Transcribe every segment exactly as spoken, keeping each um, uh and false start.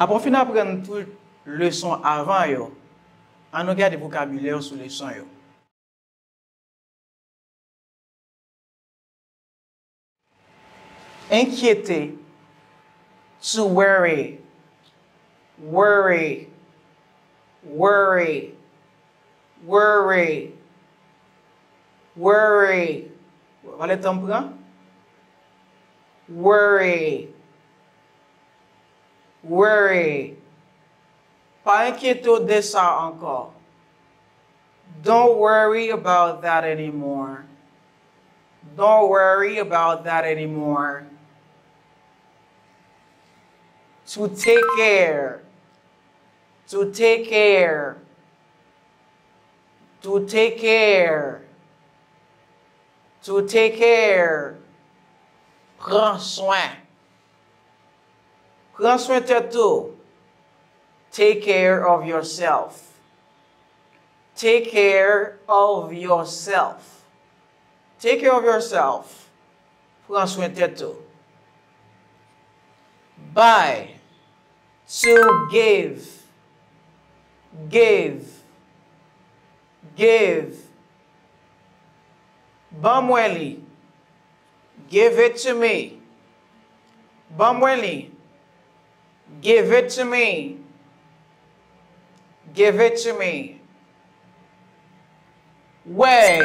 Apre w fin aprann tout leson avan yo, ann nou gade vokabilè sou leson yo. Enkyete, to worry, worry, worry, worry, worry. Pale tan m pran. Worry. Worry. Pa enkyete w de sa ankò. Don't worry about that anymore. Don't worry about that anymore. To take care. To take care. To take care. To take care. Pran swen. Pran swen tèt ou. Take care of yourself. Take care of yourself. Take care of yourself. Pran swen tèt ou. Buy. To give. Give. Give. Ban mwen li. Give it to me. Ban mwen li. Give it to me. Give it to me. Way.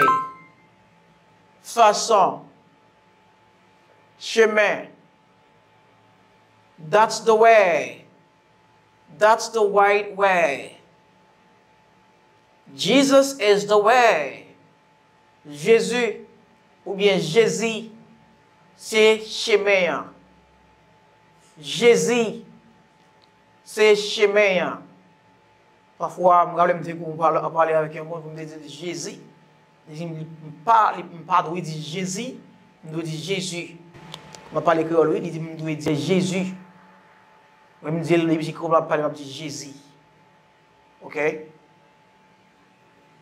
Fason. Chemen. That's the way. That's the right way. Jesus is the way. Jezi, oubyen Jezi, se chemen an. Jezi, se chemen an. Pafwa, m raple m te gon pale, pale avèk yon moun, pou m te di l Jezi. Li di m, li, m pa, li, m pa dwe di Jezi, m dwe di Jezi. M ap pale kreyòl, wi, li di m dwe di Jezi. Mwen, m di l, depi se kreyòl m ap pale, m ap di Jezi. Oke?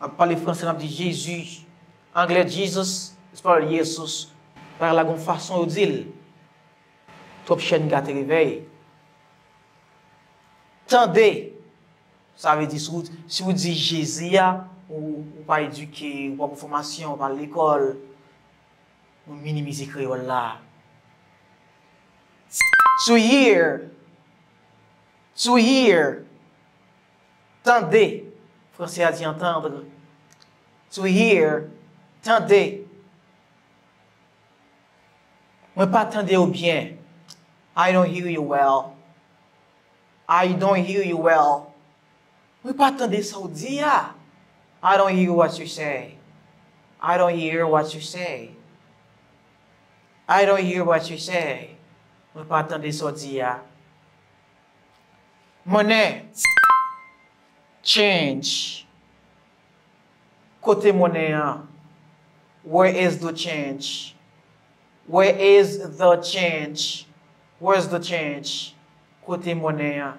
M ap pale franse, m ap di Jezi. Anglè, Jesus, espayòl, Jesus. Bagay la gon fason yo di l. Twòp chèn gate revèy. Tande. Sa vle di, si w, si w di Jezi a, ou, ou pa edike, ou pa gon fòmasyon, ou pa al lekòl, ou minimize kreyòl la. To hear. To hear. Tande. Franse a di entendre. To hear. Tande. Mwen pa tande w byen. I don't hear you well. I don't hear you well. Mwen pa tande sa w di a. I don't hear what you say. I don't hear what you say. I don't hear what you say. Mwen pa tande sa w di a. Monnen. Change. Kote monnen an? Where is the change? Where is the change? Where's the change? Kote monnen an?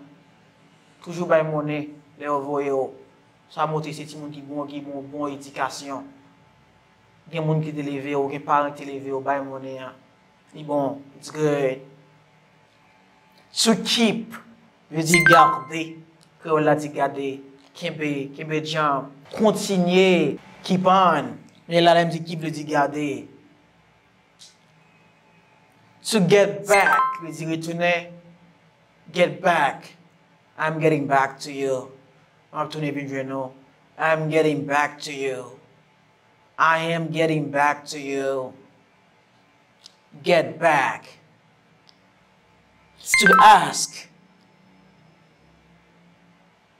Toujou bay monnen lè yo voye w. Sa montre se timoun ki bon, ki bon, bon edikasyon. Gen moun ki te leve w, gen paran ki te leve w, bay monnen an. Li bon, it's good. To keep vle di gade. Kreyòl la di gade. Kenbe, kenbe djanm. Kontinye, keep on. Men la, lè m di keep vle di gade. To get back vle di retounen. Get back. I'm getting back to you. M ap tounen vin jwenn ou. I'm getting back to you. I am getting back to you. Get back. To ask.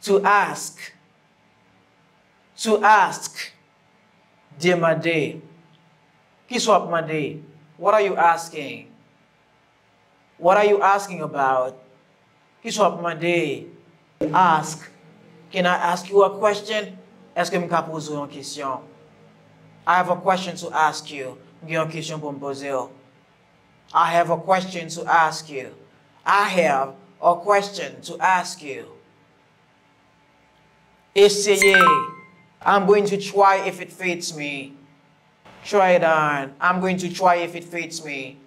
To ask. To ask. Demande. Kisa w ap mande? What are you asking? What are you asking about? Kisa w ap mande? Ask. Can I ask you a question? Èske m ka poze w yon kesyon? I have a question to ask you. M gen yon kesyon pou m poze w. I have a question to ask you. I have a question to ask you. Eseye. I'm going to try if it fits me. Try it on. I'm going to try if it fits me.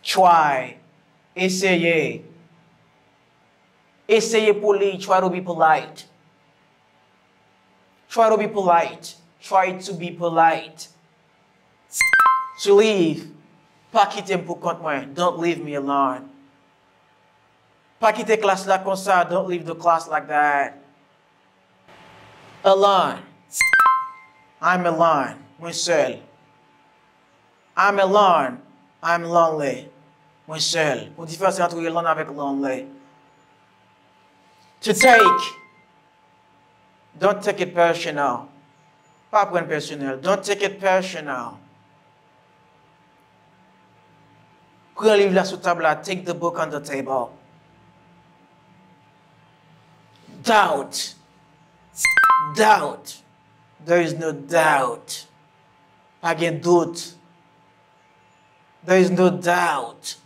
Try. Eseye. Eseye poli, try to be polite. Try to be polite. Try to be polite. To leave, pa kite m pou kont mwen. Don't leave me alone. Pa kite klas la konsa. Don't leave the class like that. Alone. I'm alone. Mwen sèl. I'm alone. I'm lonely. Mwen sèl. Gon diferans ant alone avèk lonely. To take. Don't take it personal. Pa pran l pèsonèl. Don't take it personal. Pran liv la sou tab la. Take the book on the table. Doubt. Doubt. There is no doubt. Pa gen dout. There is no doubt.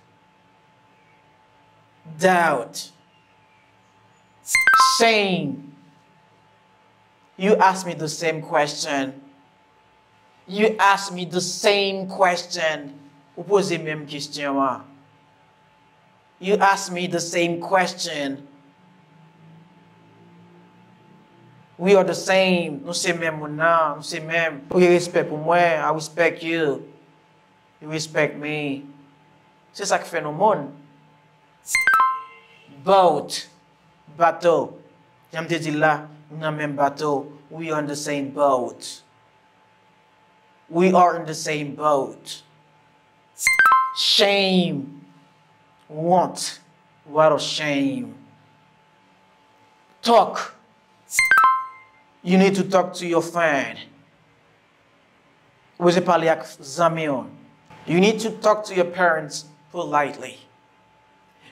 Doubt. Same. You ask me the same question. You ask me the same question. Ou poze menm kesyon an. You ask me the same question. We are the same. Nou se menm moun nan, nou se menm. Ou gen respè pou mwen, I respect you. You respect me. Se sa k fè nou moun. Boat, bato. Jan m te di l la, nou nan menm bato. We are in the same boat. We are in the same boat. Shame, wont, what a shame. Talk, you need to talk to your friend. Ou bezwen pale ak zanmi w. You need to talk to your parents politely.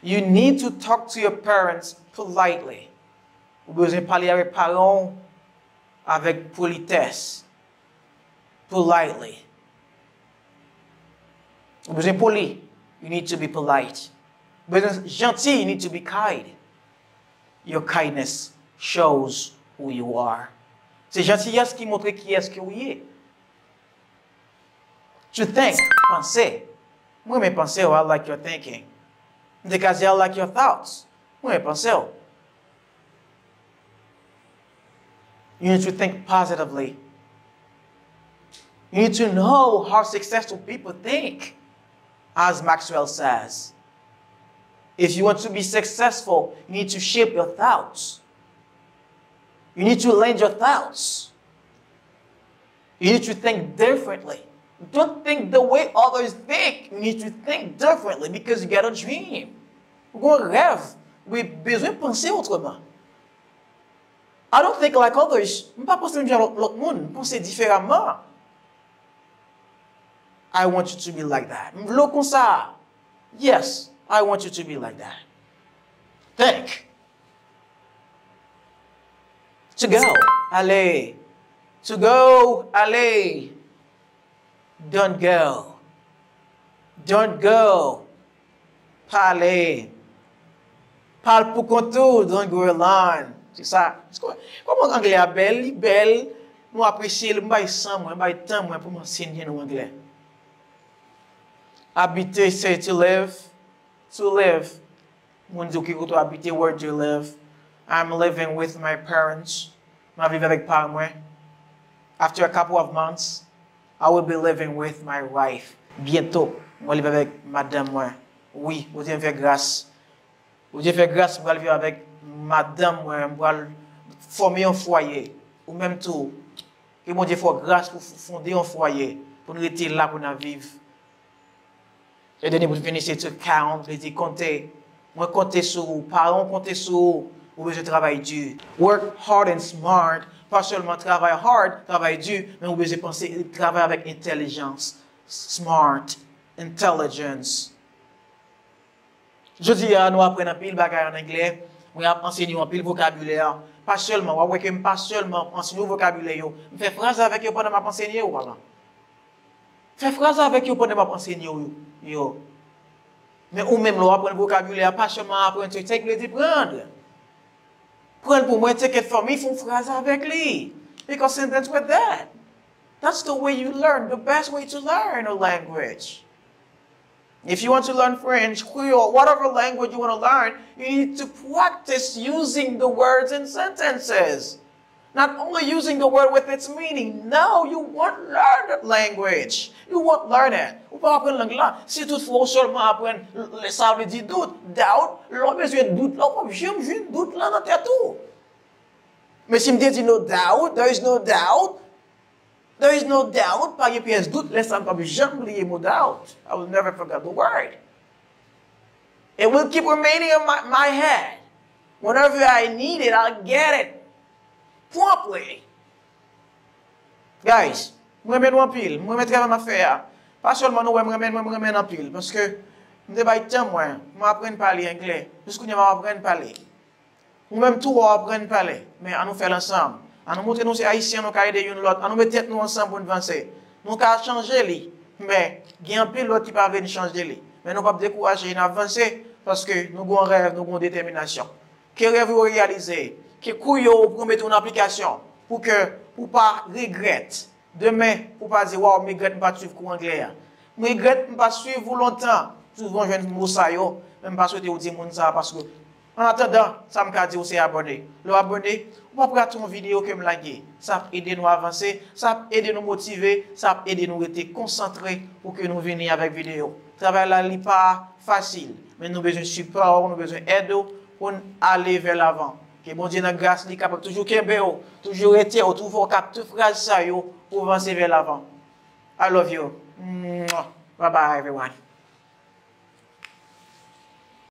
You need to talk to your parents politely. Ou bezwen pale avèk paran w avèk politès. Politely. Ou bezwen poli. You need to be polite. Ou bezwen janti. You need to be kind. Your kindness shows who you are. Se jantiyès ki montre kiyès ke w ye. To think, panse. Mwen renmen panse w, I like your thinking. M te ka di I like your thoughts. Mwen renmen panse w. You need to think positively. You need to know how successful people think, as Maxwell says. If you want to be successful, you need to shape your thoughts. You need to lend your thoughts. You need to think differently. Don't think the way others think. You need to think differently because you got a dream. Ou gen yon rèv. Ou bezwen panse otreman. I don't think like others. M pa panse menm jan lòt, lòt moun. M panse diferaman. I want you to be like that. M vle w konsa. Yes, I want you to be like that. Think. To go, ale. To go, ale. Don't go. Don't go. Pa ale. Pa al pou kont ou, don't go alone. Se sa. Kòman anglè a bèl? Li bèl. Nou apresye l. M bay san mwen, m bay tan mwen pou m ansenye nou anglè. Abite, say to live. To live. Moun di w ki kote w abite, where do you live? I'm living with my parents. M ap viv avèk paran mwen. After a couple of months, I will be living with my wife. Byento, mwen viv avèk madanm mwen. Wi, Bondye fè gras. Bondye fè gras, m pral viv avèk madanm mwen, m pral fòme yon fwaye. Ou menm tou, ke Bondye fè w gras pou w fonde yon fwaye, pou n rete la, pou n ap viv. E dènye bout fini se to count, li di konte. Mwen konte sou ou, paran w konte sou ou, ou bezwen travay di. Work hard and smart, pa sèlman travay hard, travay di, men ou bezwen panse, travay avèk entèlijans. Smart, intelligence. Jodi a, nou aprann anpil bagay an anglè. Mwen ap ansenye w anpil vokabilè. Pa sèlman, w ap wè ke m pa sèlman ansenye w vokabilè yo. M fè fraz avèk yo pandan m ap ansenye w, papa. Fè fraz avèk yo pandan m ap ansenye w yo. Men ou menm, lè w aprann vokabilè a, pa sèlman aprann to take, vle di pran. Pran l pou mwen, take it for me, fè yon fraz avèk li. Make a sentence with that. That's the way you learn, the best way to learn a language. If you want to learn French, Creole, whatever language you want to learn, you need to practice using the words in sentences. Not only using the word with its meaning. No, you won't learn that language. You won't learn it. Ou pa aprann lang lan. Si toutfwa ou sèlman aprann l- l- sa vle di dout, doubt, lè w bezwen dout la, ou p ap janm jwenn dout la nan tèt ou. Men si m te di no doubt, there is no doubt, there is no doubt, pa gen pyès dout, lè sa m p ap janm bliye mo doubt. I will never forget the word. It will keep remaining in my, my head. Whenever I need it, I'll get it. Promptly. Guys, mwen renmen nou anpil. Mwen renmen travay m ap fè a. Pa sèlman nou wè mwen renmen, mwen renmen anpil. Paske m te bay tan mwen, mwen aprann pale anglè. Jis kounye a mwen aprann pale. Ou menm tou w ap aprann pale, men ann nou fè l ansanm. Ann nou montre nou se Ayisyen, nou ka ede youn lòt. Ann nou met tèt nou ansanm pou n vanse. Nou ka chanje li, men gen anpil lòt ki pa vle n chanje li. Men nou p ap dekouraje, n ap vanse, paske nou gon rèv, nou gon detèminasyon. Ke rèv ou yo reyalize, ke kou yo ou pran mete yo nan aplikasyon, pou ke ou pa regrèt. Demen, pou pa di, waw, m regrèt m pa t swiv kou anglè a. M regrèt m pa t swiv ou lontan. Souvan w jwenn mo sa yo, men m pa swete w di moun sa a paske, an atandan, sa m ka di w se abòne. Lè w abòne, ou p ap rate yon videyo ke m lage. Sa ap ede nou avanse, sa ap ede nou motive, sa ap ede nou rete konsantre pou ke nou vini avèk videyo. Travay la, li pa fasil, men nou bezwen sipò w, nou bezwen èd ou pou n ale vè lavan. Ke Bondye nan gras li kapab toujou kenbe w, toujou rete w, toujou fè w kapte fraz sa yo pou w vanse vè lavan. I love you. Mwah. Bye bye everyone.